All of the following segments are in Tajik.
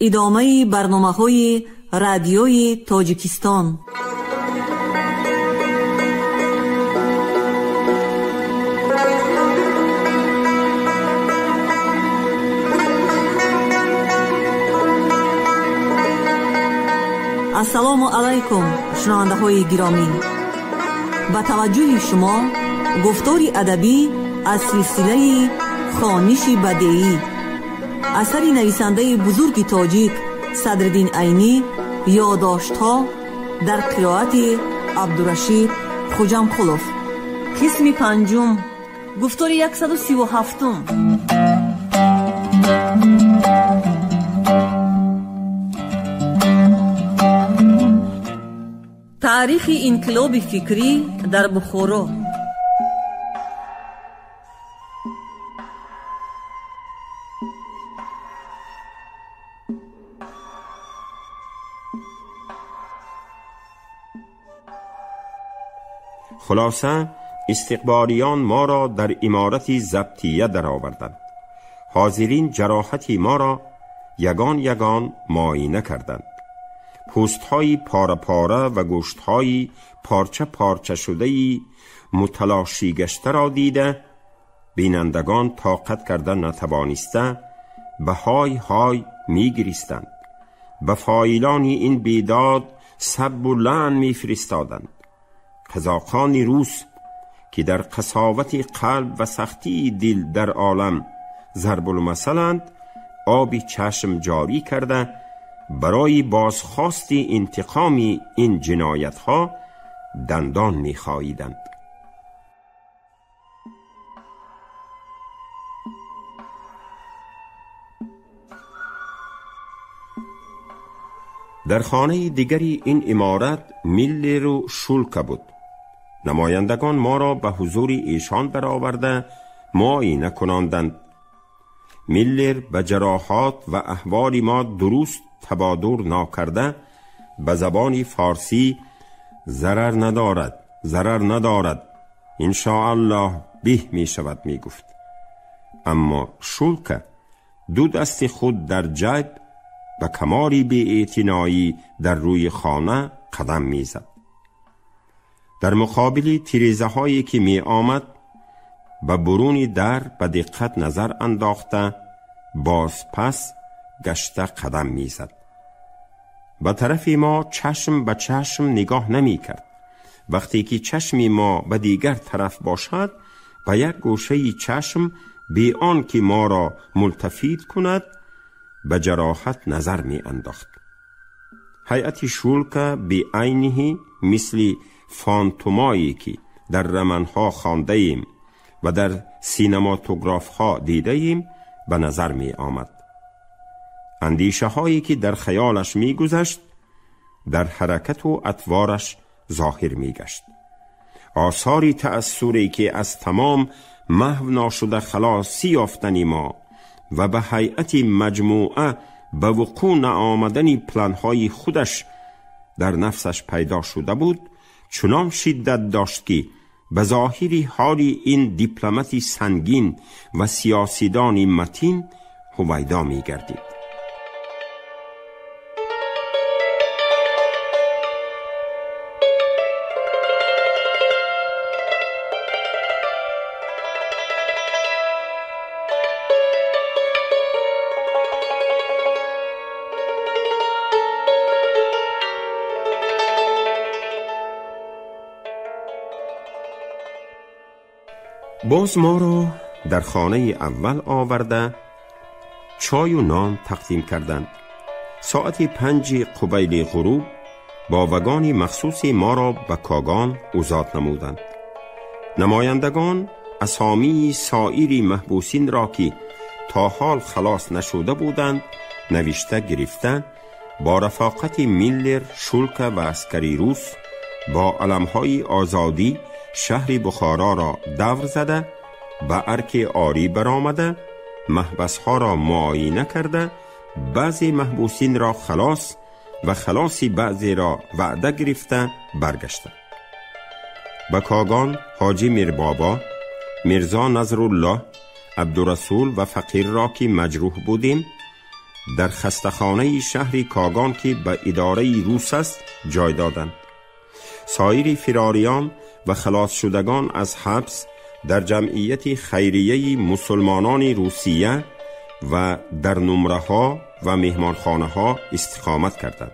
Идомаи барномаҳои радиои Тоҷикистон. Ассалому алайкум, шунавандаҳои гиромӣ. Ба таваҷҷӯҳи шумо гуфтори адабӣ аз силсилаи хониши бадеӣ, асари нависандаи бузурги тоҷик Садриддин Айнӣ, ёддоштҳо дар қироати Абдурашид Хуҷамқулов. Қисми панҷум, гуфтори 137. Таърихи инқилоби фикрӣ дар Бухоро. خلاصه استقبالیان ما را در امارت ضبطیه درآوردند. حاضرین جراحت ما را یگان یگان معاینه کردند. پوست‌های پاره پاره و گوشت‌های پارچه پارچه شده‌ای متلاشی گشته را دیده بینندگان طاقت کرده نتوانسته به های های می‌گریستند. به فاعلان این بیداد سب و لعن می‌فرستادند. قزاقان روس که در قساوت قلب و سختی دل در عالم ضرب المثلند، آب چشم جاری کرده برای بازخواست انتقام این جنایت‌ها دندان می‌خاییدند. در خانه دیگری این امارت میلر و شولکا بود. نمایندگان ما را به حضور ایشان درآورده معاینه کناندند. میلر به جراحات و احوال ما درست تبادر ناکرده به زبان فارسی ضرر ندارد، ضرر ندارد، ان شاء الله به می شود می گفت. اما شولکا دو دست خود در جیب به کمال بی‌اعتنایی در روی خانه قدم می زد. در مقابل تریزه هایی که می آمد به برون در به دقت نظر انداخته باز پس گشته قدم می زد. به طرف ما چشم به چشم نگاه نمی کرد. وقتی که چشم ما به دیگر طرف باشد به یک گوشه چشم بی آن که ما را ملتفت کند به جراحت نظر می انداخت. هیئت شولکا بی عینه مثل فانتومایی که در رمان‌ها خوانده ایم و در سینماتوگراف ها دیده ایم به نظر می آمد. اندیشه هایی که در خیالش می گذشت در حرکت و اطوارش ظاهر می گشت. آثاری تأثری که از تمام محو ناشده خلاصی یافتن ما و به هیئت مجموعه به وقوع نآمدن پلنهای خودش در نفسش پیدا شده بود چنان شدت داشت که به ظاهری حال این دیپلمات سنگین و سیاسیدان متین هویدا می گردید. باز ما را در خانه اول آورده چای و نان تقدیم کردند. ساعت 5 قبیل غروب با وگان مخصوص ما را به کاگان اوزاد نمودند. نمایندگان اسامی سایر محبوسین را که تا حال خلاص نشده بودند نوشته گرفته با رفاقت میلر، شولکا و عسکری روس با علمهای آزادی شهر بخارا را دور زده به ارک آری برآمده محبسها را معاینه کرده بعضی محبوسین را خلاص و خلاصی بعضی را وعده گرفته برگشته. به کاگان حاجی میربابا، میرزا نظرالله، عبدالرسول و فقیر را که مجروح بودیم در خستخانه شهر کاگان که به اداره روس است جای دادند. سایر فراریان و خلاص شدگان از حبس در جمعیت خیریه مسلمانان روسیه و در نمره ها و مهمانخانه ها استقامت کردند.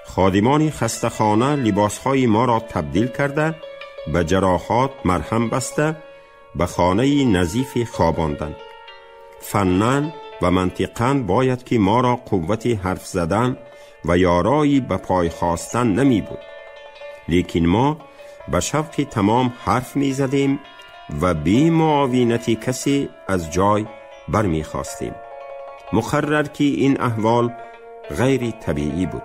خادمان خستخانه لباس های ما را تبدیل کرده، به جراحات مرهم بسته، به خانه نظیف خواباندند. فناً و منطقاً باید که ما را قوت حرف زدن و یارایی به پای خواستن نمی بود، لیکن ما به شوق تمام حرف می زدیم و بی معاونت کسی از جای بر می خواستیم. مقرر که این احوال غیر طبیعی بود.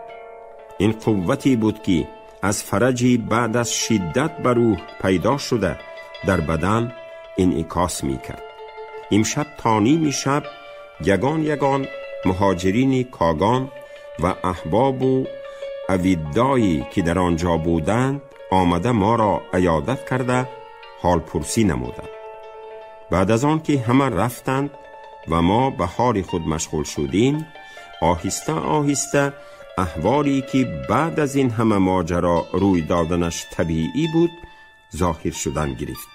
این قوتی بود که از فرجی بعد از شدت بر روح پیدا شده در بدن انعکاس می کرد. امشب تا نیم شب یگان یگان مهاجرین کاگان و احباب و اویدایی که در آنجا بودند آمده ما را عیادت کرده حال پرسی نمودند. بعد از آن که همه رفتند و ما به حال خود مشغول شدیم، آهسته آهسته احوالی که بعد از این همه ماجرا روی دادنش طبیعی بود ظاهر شدن گرفت.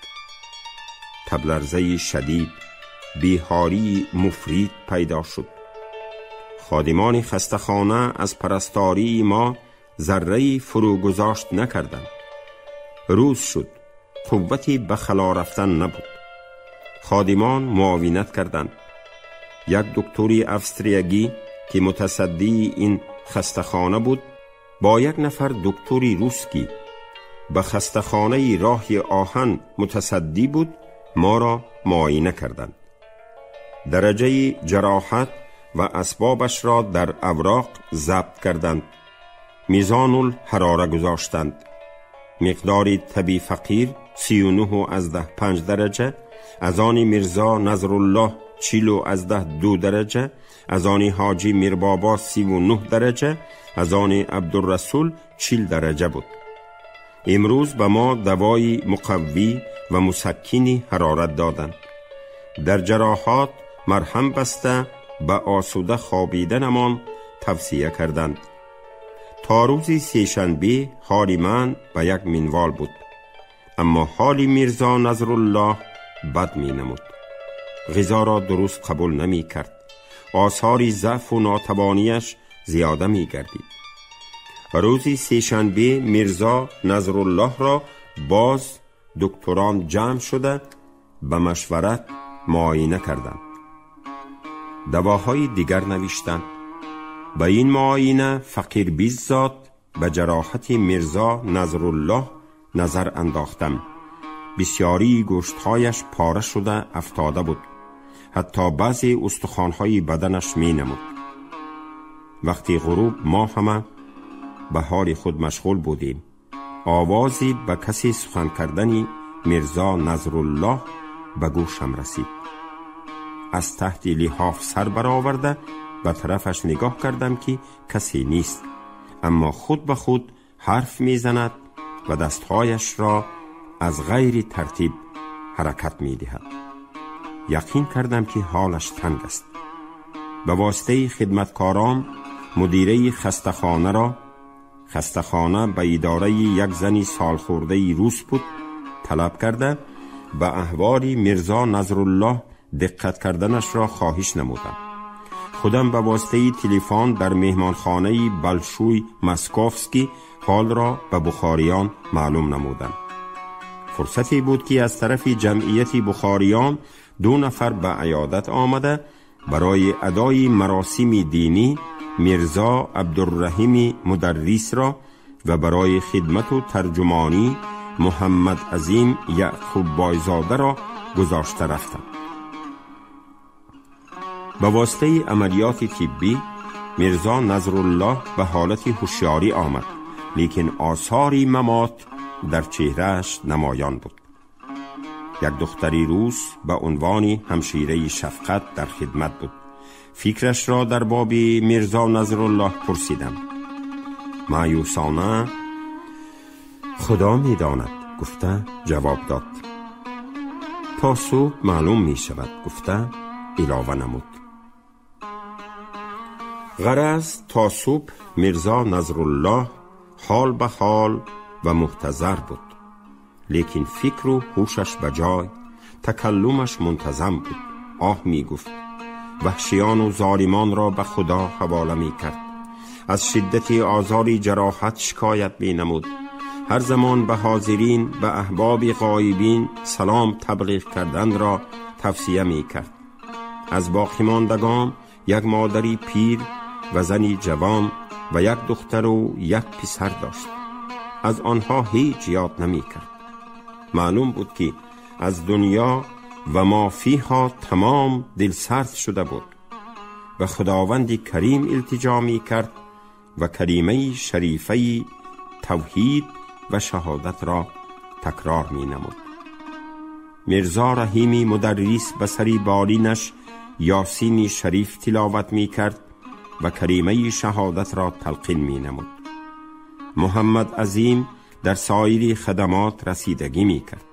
تبلرزه شدید، بیهاری مفرید پیدا شد. خادمان خستخانه از پرستاری ما ذره‌ای فرو گذاشت نکردند. روز شد، قوتی به خلا رفتن نبود. خادمان معاونت کردند. یک دکتری افستریگی که متصدی این خستخانه بود با یک نفر دکتری روسکی به خستخانه راه آهن متصدی بود ما را معاینه کردند. درجه جراحت و اسبابش را در اوراق ضبط کردند. میزان الحراره گذاشتند. مقدار طبی فقیر 39.5 درجه، از آن میرزا نظرالله 40.2 درجه، از آن حاجی میربابا 39 درجه، از آن عبدالرسول 40 درجه بود. امروز به ما دوای مقوی و مسکین حرارت دادند. در جراحات مرهم بسته به آسوده خوابیدنمان توصیه کردند. تا روز سه‌شنبه حال من به یک منوال بود، اما حال میرزا نظرالله بد می نمود. غذا را درست قبول نمی کرد. آثار ضعف و ناتوانیش زیاده می گردید. روز سه‌شنبه میرزا نظرالله را باز دکتران جمع شده به مشورت معاینه کردند. دواهای دیگر نوشتند. به این معاینه فقیر بیزاد به جراحت میرزا نظرالله نظر انداختم. بسیاری گوشتهایش پاره شده افتاده بود. حتی بعضی استخوانهای بدنش می نمود. وقتی غروب ما همه به حال خود مشغول بودیم، آوازی به کسی سخن کردنی میرزا نظرالله به گوشم رسید. از تحت لحاف سر برآورده به طرفش نگاه کردم که کسی نیست، اما خود به خود حرف میزند و دستهایش را از غیر ترتیب حرکت میدهد. یقین کردم که حالش تنگ است. به واسطه خدمتکاران مدیره خستخانه را، خستخانه به اداره یک زنی سالخورده روس بود، طلب کرده به احوال میرزا نظرالله دقت کردنش را خواهش نمودم. خودم به واسطه تلفن در مهمانخانه بلشوی مسکوفسکی حال را به بخاریان معلوم نمودم. فرصتی بود که از طرف جمعیت بخاریان 2 نفر به عیادت آمده برای ادای مراسم دینی میرزا عبدالرحیم مدرس را و برای خدمت و ترجمانی محمد عظیم یعقوب بایزاده را گذاشته رفتند. به واسطه عملیات طبی میرزا نظرالله به حالت هوشیاری آمد، لیکن آثار ممات در چهرهش نمایان بود. یک دختری روس به عنوان همشیره شفقت در خدمت بود. فکرش را در باب میرزا نظرالله پرسیدم. مایوسانه خدا میداند گفته جواب داد. تا صبح معلوم می شود گفته علاوه نمود. Ғараз то субҳ Мирзо Назруллоҳ ҳол ба ҳол ва муҳтазар буд, лекин фикру ҳушаш ба ҷой, такаллумаш мунтазам буд. Оҳ мегуфт, ваҳшиёну золимонро ба Худо ҳавола мекард, аз шиддати озори ҷароҳат шикоят менамуд. Ҳар замон ба ҳозирин, ба аҳбоби ғоибин салом таблиғ карданро тавсия мекард. Аз боқимондагон як модари пир ва зани ҷавон ва як духтару як писар дошт. Аз онҳо ҳеҷ ёд намекард. Маълум буд, ки аз дунё ва мо фиҳо тамом дилсард шуда буд. Ба Худованди Карим илтиҷо мекард ва калимаи шарифаи тавҳид ва шаҳодатро такрор менамуд. Мирзо Раҳими мударрис ба сари болинаш Ёсини шариф тиловат мекард ва калимаи шаҳодатро талқин менамуд. Муҳаммад Азим дар соири хадамот расидагӣ мекард.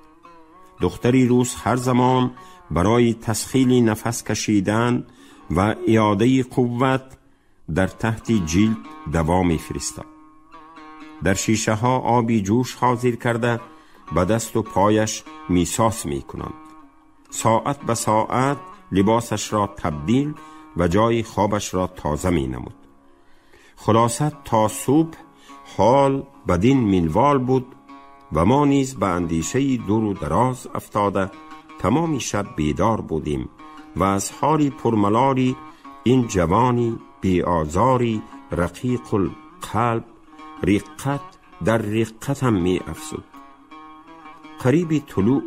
Духтари рус ҳар замон барои тасхили нафас кашидан ва иодаи қувват дар таҳти ҷилд даво мефиристод. Дар шишаҳо оби ҷӯш ҳозир карда ба дасту пояш мисос мекунанд. Соат ба соат либосашро табдил ва ҷои хобашро тоза менамуд. Хулоса, то субҳ ҳол бадин минвол буд ва мо низ ба андешаи дуру дароз афтода тамоми шаб бедор будем ва аз ҳоли пурмалоли ин ҷавони беозори рақиқул қалб риққат дар риққатам меафзуд. Қариби тулӯъ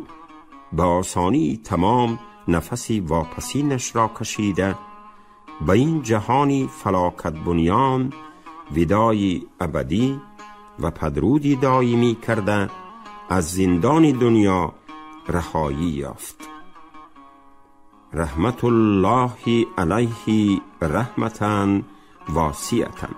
ба осонии тамом нафаси вопасинашро кашида ба ин ҷаҳони фалокатбунён видои абадӣ ва падруди доимӣ карда аз зиндони дунё раҳоӣ ёфт. Раҳматуллоҳи алайҳи раҳматан восиатан.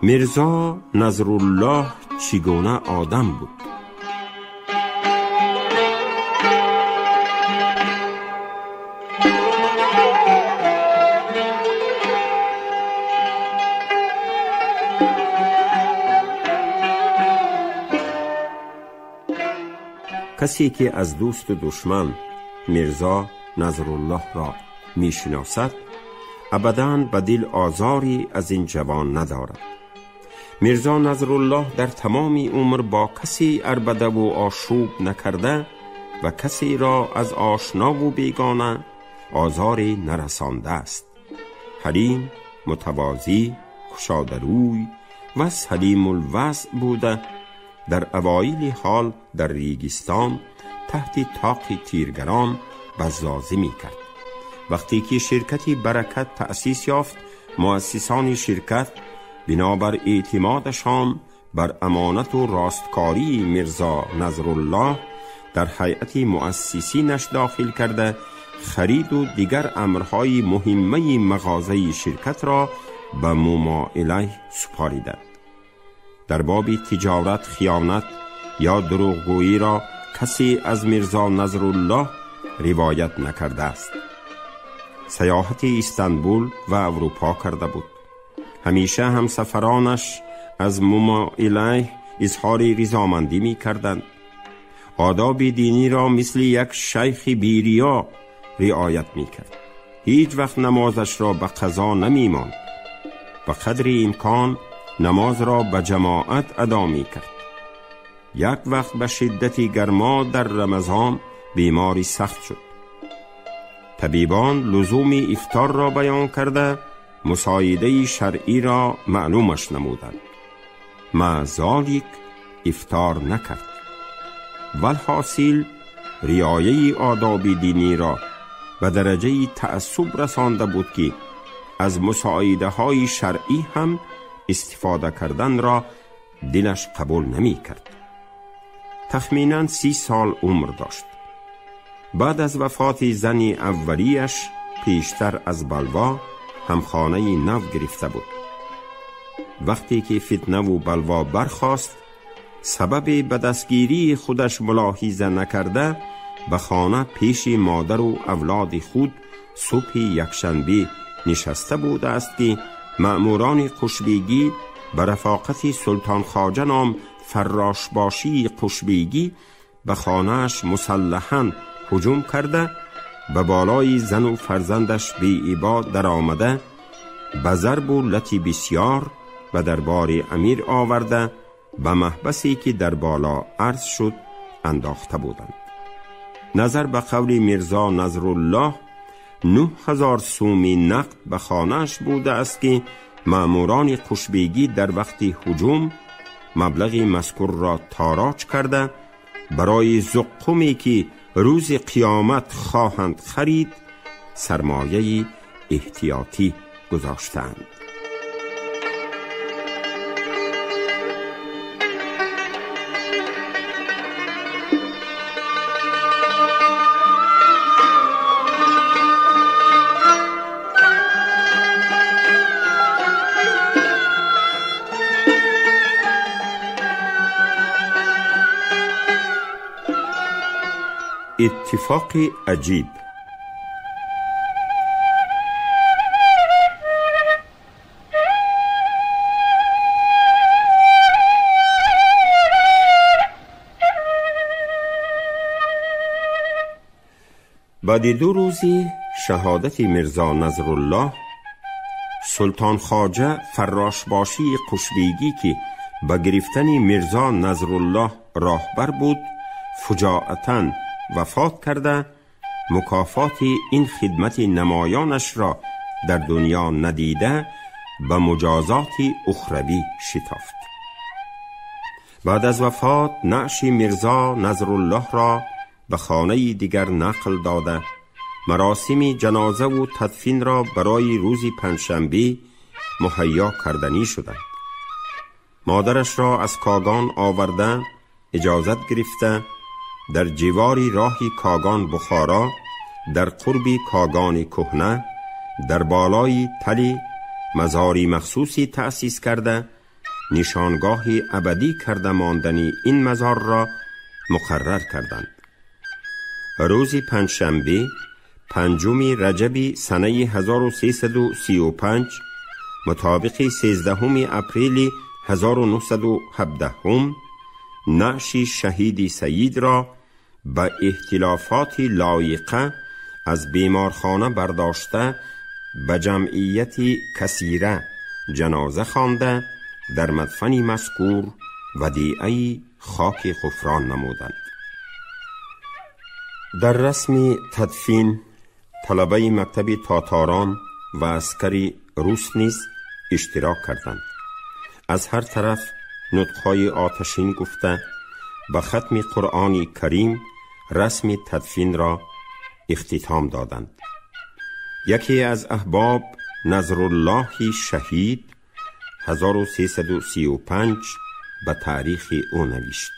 Мирзо Назруллоҳ чӣ гуна одам буд? Касе ки аз дӯсту душман Мирзо Назруллоҳро мешиносад, абадан ба дил озоре аз ин ҷавон надорад. Мирзо Назруллоҳ дар тамоми умр бо касе арбадаву ошӯб накарда ва касеро аз ошнову бегона озоре нарасондааст. Ҳалим, мутавозӣ, кушодарӯй ва салимулвазъ буда, дар авоили ҳол дар регистон таҳти тоқи тиргарон баззозӣ мекард. Вақте ки ширкати Баракат таъсис ёфт, муассисони ширкат бинобар эътимодашон бар амонату росткории Мирзо Назруллоҳ дар ҳайати муассисинаш дохил карда, хариду дигар амрҳои муҳиммаи мағозаи ширкатро ба мумоилайҳ супориданд. Дар боби тиҷорат хиёнат ё дурӯғгӯиро касе аз Мирзо Назруллоҳ ривоят накардааст. Саёҳати Истанбул ва Аврупо карда буд. Ҳамеша ҳамсафаронаш аз мумоилайҳ изҳори ризомандӣ мекарданд. Одоби диниро мисли як шайхи бириё риоят мекард. Ҳеҷ вақт намозашро ба қазо намемонд. Ба қадри имкон намозро ба ҷамоат адо мекард. Як вақт ба шиддати гармо дар Рамазон бемори сахт шуд. Табибон лузуми ифторро баён карда мусоидаи шаръиро маълумаш намуданд. Маъ золик ифтор накард. Валҳосил, риояи одоби диниро ба дараҷаи таассуб расонда буд, ки аз мусоидаҳои шаръӣ ҳам истифода карданро дилаш қабул намекард. Тахминан 30 сол умр дошт. بعد از وفات زن اولیش پیشتر از بلوا همخانه نو گرفته بود. وقتی که فتنه و بلوا برخاست، سبب به دستگیری خودش ملاحظه نکرده به خانه پیش مادر و اولاد خود صبح یکشنبه نشسته بوده است که مأموران قشبیگی به رفاقت سلطان خواجه نام فراشباشی قشبیگی به خانه‌اش مسلحاً هجوم کرده، به بالای زن و فرزندش بی ایبا در آمده، به ضرب و لتی بسیار به دربار امیر آورده، به محبسی که در بالا عرض شد انداخته بودند. نظر به قول میرزا نظرالله 9000 سومی نقد به خانه‌اش بوده است که مأموران قشبیگی در وقت هجوم مبلغ مذکور را تاراج کرده، برای زقومی که روز قیامت خواهند خرید سرمایه احتیاطی گذاشتند. اتفاق عجیب. بعد 2 روزی شهادت میرزا نظرالله، سلطان خواجه فراشباشی قشبیگی که با گرفتن میرزا نظرالله راهبر بود، فجاعتاً وفات کرده، مکافات این خدمت نمایانش را در دنیا ندیده به مجازات اخروی شتافت. بعد از وفات نعش میرزا نظرالله را به خانه دیگر نقل داده، مراسم جنازه و تدفین را برای روز پنجشنبه مهیا کردنی شدند. مادرش را از کاغان آورده، اجازت گرفته، در جواری راهی کاغان بخارا، در قرب کاغان کهنه، در بالای تلی مزاری مخصوصی تأسیس کرده، نشانگاه ابدی کرده ماندنی این مزار را مقرر کردند. روز پنجشنبه 5 رجب سنه 1335 مطابق 13 اپریل 1917 نعش شهید سید را به اختلافات لایقه از بیمارخانه برداشته، به جمعیت کثیره جنازه خوانده، در مدفن مذکور ودیعه خاک غفران نمودند. در رسم تدفین طلبه مکتب تاتاران و عسکر روس نیز اشتراک کردند. از هر طرف نطقهای آتشین گفته، به ختم قرآن کریم رسم تدفین را اختتام دادند. یکی از احباب نظرالله شهید 1335 به تاریخ او نوشت.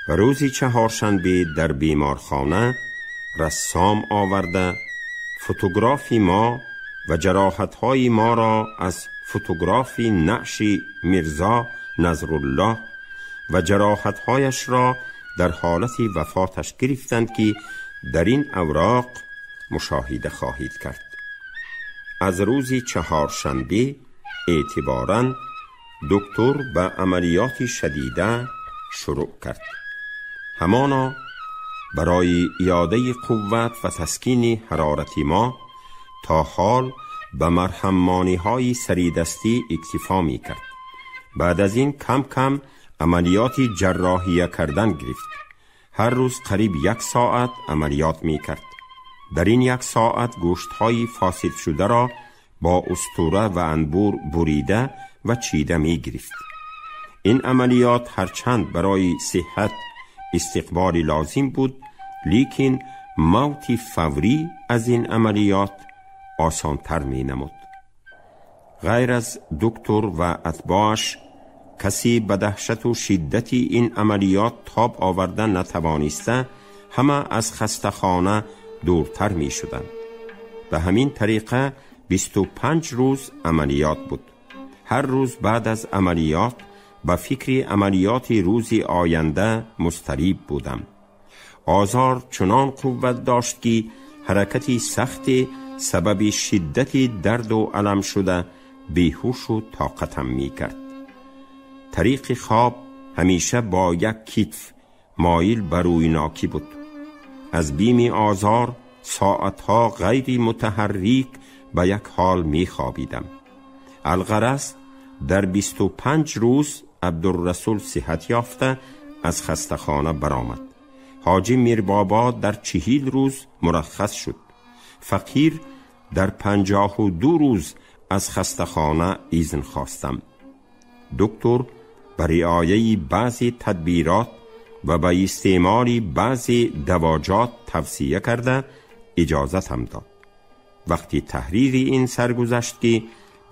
روزی چهارشنبه در بیمارخانه رسام آورده، فوتوگرافی ما و جراحت‌های ما را از فوتوگرافی نعش میرزا نظرالله و جراحت‌هایش را در حالت وفاتش گرفتند که در این اوراق مشاهده خواهید کرد. از روز چهارشنبه اعتباراً دکتر به عملیات شدیده شروع کرد. همانا برای اعاده قوت و تسکین حرارت ما تا حال به مرهمانی های سریدستی اکتفا می کرد. بعد از این کم کم عملیات جراحیه کردن گرفت. هر روز قریب 1 ساعت عملیات می کرد. در این 1 ساعت گوشت های فاسد شده را با استوره و انبور بریده و چیده می گرفت. این عملیات هرچند برای صحت استقبال لازم بود، لیکن موت فوری از این عملیات آسانتر می نمود. غیر از دکتر و اتباعش کسی به دهشت و شدت این عملیات تاب آوردن نتوانسته، ҳама аз хастахона дуртар мешуданд. Ба ҳамин тариқа 25 рӯз амалиёт буд. Ҳар рӯз баъд аз амалиёт ба фикри амалиёти рӯзи оянда музтариб будам. Озор чунон қувват дошт, ки ҳаракати сахте сабаби шиддати дарду алам шуда беҳушу тоқатам мекард. Тариқи хоб ҳамеша бо як китф моил ба рӯйнокӣ буд. Аз бими озор соатҳо ғайри мутаҳаррик ба як ҳол мехобидам. Алғараз, дар 25 рӯз Абдуррасул сиҳат ёфта аз хастахона баромад. Ҳоҷи Мирбобо дар 40 рӯз мураххас шуд. Фақир дар 52 рӯз аз хастахона изн хостам. Доктор ба риояи баъзе тадбирот ва ба истеъмоли баъзе давоҷот тавсия карда иҷозатам дод. Вақти таҳрири ин саргузашт, ки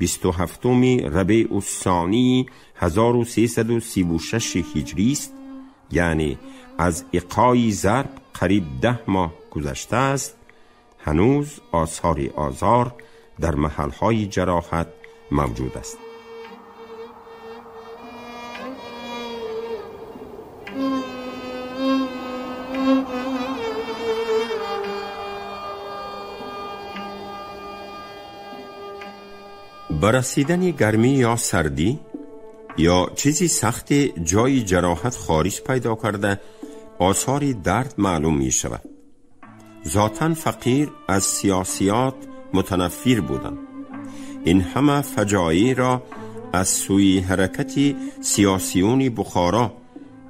27 рабеъуссонии 1336 ҳиҷрист, яъне аз иқои зарб қариб 10 моҳ гузашта аст, ҳанӯз осори озор дар маҳалҳои ҷароҳат мавҷуд аст. Ба расидани гармӣ ё сардӣ ё чизи сахте ҷои ҷароҳат хориҷ пайдо карда осори дард маълум мешавад. Зотан фақир аз сиёсиёт мутанаффир буданд. Ин ҳама фаҷоиро аз сӯи ҳаракати сиёсиюни Бухоро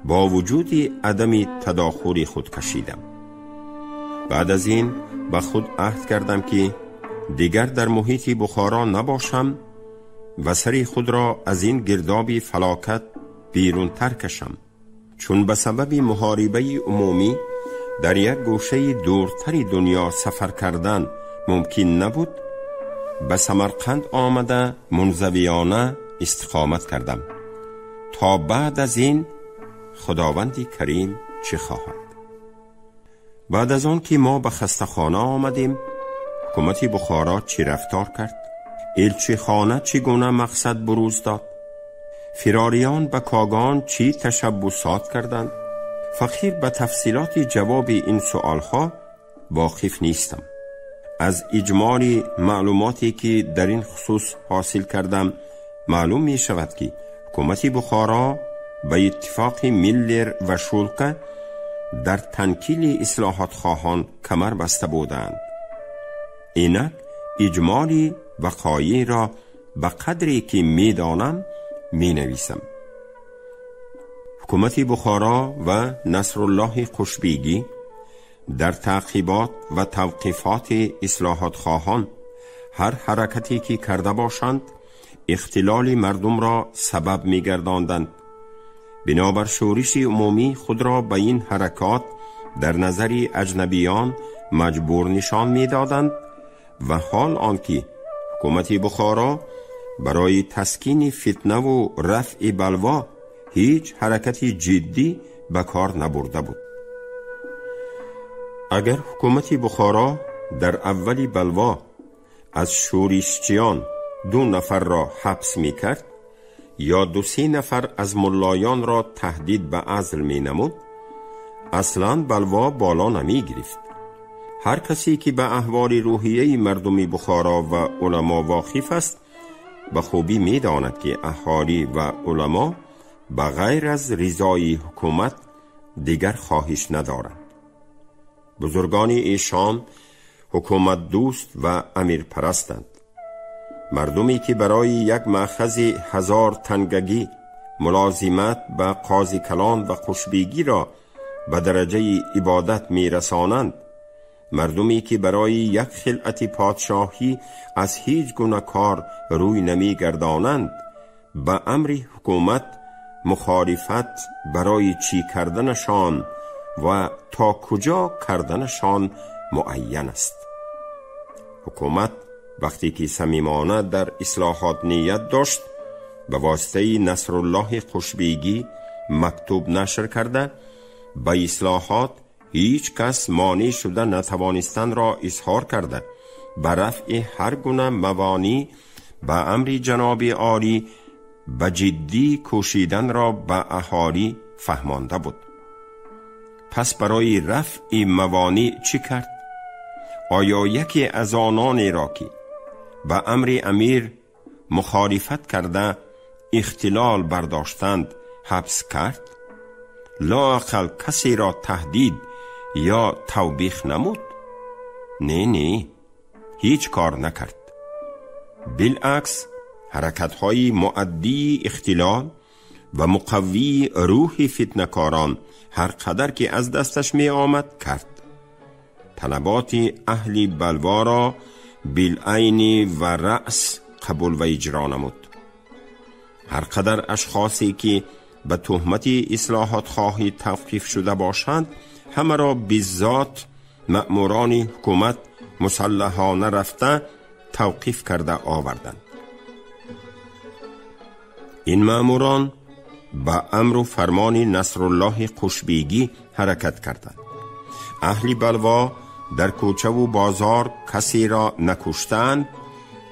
бо вуҷуди адами тадохули худ кашидам. Баъд аз ин ба худ аҳд кардам, ки дигар дар муҳити Бухоро набошам ва сари худро аз ин гирдоби фалокат берунтар кашам, чун ба сабаби муҳорибаи умумӣ дар як гӯшаи дуртари дунё сафар кардан мумкин набуд. Ба Самарқанд омада мунзавиёна истиқомат кардам то баъд аз ин Худованди Карим чӣ хоҳад. Баъд аз он ки мо ба хастахона омадем, ҳукумати Бухоро чӣ рафтор кард? Элчихона чӣ гуна мақсад бурӯз дод? Фирориён ба Когон чӣ ташаббусот карданд? Фақир ба тафсилоти ҷавоби ин суолҳо воқиф нестам. Аз иҷмоли маълумоте ки дар ин хусус ҳосил кардам маълум мешавад, ки ҳукумати Бухоро ба иттифоқи Миллер ва Шулка дар танкили ислоҳотхоҳон камар баста буданд. Инак иҷмоли вақоеъро ба қадре ки медонам менависам. Ҳукумати Бухоро ва Насруллоҳи Қушбегӣ дар таъқибот ва тавқифоти ислоҳотхоҳон ҳар ҳаракате ки карда бошанд, ихтилоли мардумро сабаб мегардонданд. Бинобар шӯриши умумӣ худро ба ин ҳаракот дар назари аҷнабиён маҷбур нишон медоданд ва ҳол он ки ҳукумати Бухоро барои таскини фитнаву рафъи балво ҳеҷ ҳаракати ҷиддӣ ба кор набурда буд. Агар ҳукумати Бухоро дар аввали балво аз шӯришчиён 2 нафарро ҳабс мекард ё 2-3 нафар аз муллоёнро таҳдид ба азл менамуд, аслан балво боло намегирифт. Ҳар касе ки ба аҳволи рӯҳияи мардуми Бухоро ва уламо воқиф аст, ба хубӣ медонад, ки аҳолӣ ва уламо ба ғайр аз ризои ҳукумат дигар хоҳиш надоранд. Бузургони эшон ҳукуматдӯст ва амирпарастанд. Мардуме ки барои як маъхази 1000 тангагӣ мулозимат ба қози калон ва қушбегиро ба дараҷаи ибодат мерасонанд, мардуме ки барои як хилъати подшоҳӣ аз ҳеҷ гуна кор рӯй намегардонанд, ба амри ҳукумат мухолифат барои чӣ карданашон ва то куҷо карданашон муайян аст. Ҳукумат вақте ки самимона дар ислоҳот ният дошт, ба воситаи Насруллоҳи Қушбегӣ мактуб нашр карда ба ислоҳот ҳеҷ кас монеъ шуда натавонистанро изҳор карда, ба рафъи ҳар гуна мавонӣ ба амри ҷаноби олӣ ба ҷиддӣ кӯшиданро ба аҳолӣ фаҳмонда буд. Пас барои рафъи мавонӣ чӣ кард? Оё яке аз ононеро ки ба амри амир мухолифат карда ихтилол бардоштанд ҳабс кард? Лоақал касеро таҳдид ё тавбих намуд? Не, не, ҳеҷ кор накард. Билакс, ҳаракатҳои муаддии ихтилол ва муқаввии рӯҳи фитнакорон ҳар қадар ки аз дасташ меомад кард. Талаботи аҳли балворо билайни ва раъс қабул ва иҷро намуд. Ҳар қадар ашхосе ки ба туҳмати ислоҳотхоҳӣ тавқиф шуда бошанд, ҳамаро биззот маъмурони ҳукумат мусаллаҳона рафта тавқиф карда оварданд. Ин маъмурон ба амру фармони Насруллоҳи Қушбегӣ ҳаракат карданд. Аҳли балво дар кӯчаву бозор касеро накуштанд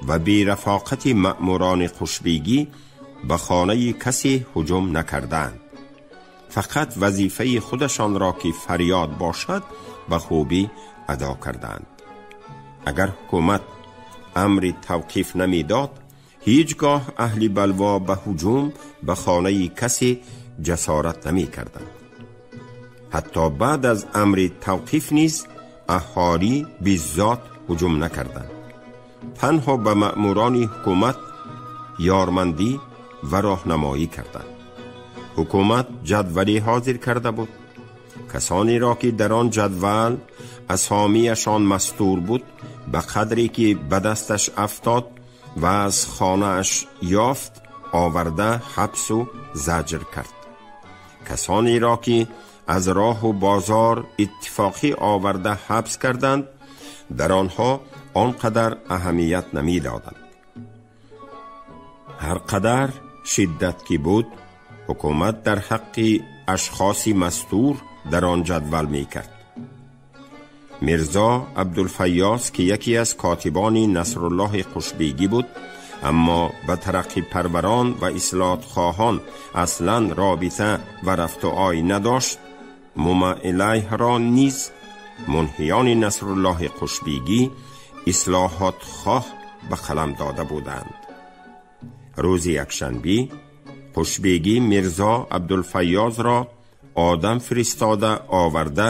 ва берафоқати маъмурони Қушбегӣ ба хонаи касе ҳуҷум накарданд. Фақат вазифаи худашонро ки фарёд бошад ба хубӣ адо карданд. Агар ҳукумат амри тавқиф намедод, ҳеҷ гоҳ аҳли балво ба ҳуҷум ба хонаи касе ҷасорат намекарданд. Ҳатто баъд аз амри тавқиф низ аҳолӣ биззот ҳуҷум накарданд. Танҳо ба маъмурони ҳукумат ёрмандӣ ва роҳнамоӣ карданд. Ҳукумат ҷадвале ҳозир карда буд. Касонеро ки дар он ҷадвал асомиашон мастур буд, ба қадре ки ба дасташ афтод ва аз хонааш ёфт, оварда ҳабсу заҷр кард. Касонеро ки аз роҳу бозор иттифоқӣ оварда ҳабс карданд, дар онҳо он қадар аҳамият намедоданд. Ҳар қадар шиддат ки буд, ҳукумат дар ҳаққи ашхоси мастур дар он ҷадвал мекард. Мирзо Абдулфайёз ки яке аз котибони Насруллоҳи Қушбегӣ буд, аммо ба тараққипарварон ва ислоҳотхоҳон аслан робита ва рафту ой надошт, мумаилайҳро низ мунҳиёни Насруллоҳи Қушбегӣ ислоҳотхоҳ ба қалам дода буданд. Рӯзи якшанбе Қушбегӣ Мирзо Абдулфайёзро одам фиристода оварда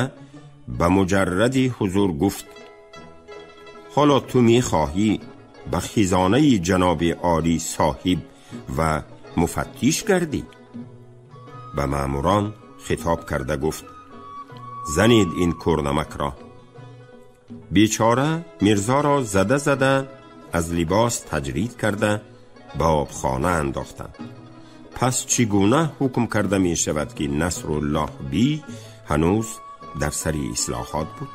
ба муҷарради ҳузур гуфт: ҳоло ту мехоҳӣ ба хизонаи ҷаноби олӣ соҳиб ва муфаттиш гардӣ? Ба маъмурон хитоб карда гуфт: занед ин кӯрнамакро. Бечора Мирзоро зада зада аз либос таҷрид карда ба обхона андохтанд. Пас чӣ гуна ҳукм карда мешавад ки Насруллоҳ би ҳанӯз дар сари ислоҳот буд?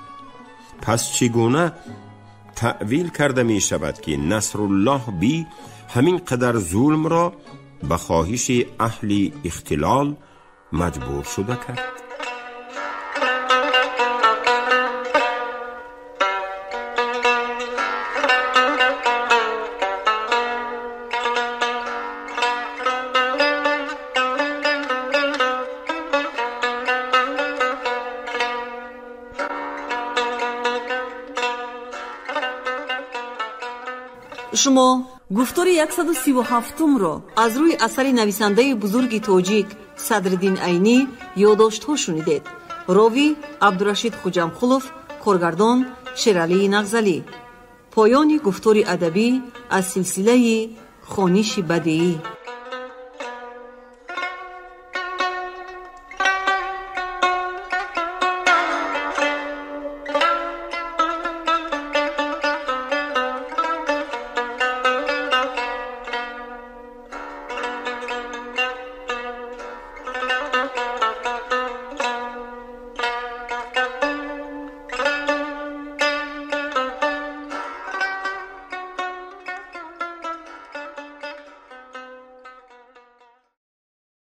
Пас чӣ гуна таъвил карда мешавад ки Насруллоҳ би ҳамин қадар зулмро ба хоҳиши аҳли ихтилол маҷбур шуда кард? Шумо гуфтори 137-умро аз рӯи асари нависандаи бузурги тоҷик Садриддин Айнӣ ёддоштҳо шунидед. Ровӣ Абдурашид Хуҷамқулов, коргардон Шералии Нағзалӣ. Поёни гуфтори адабӣ аз силсилаи хониши бадеӣ.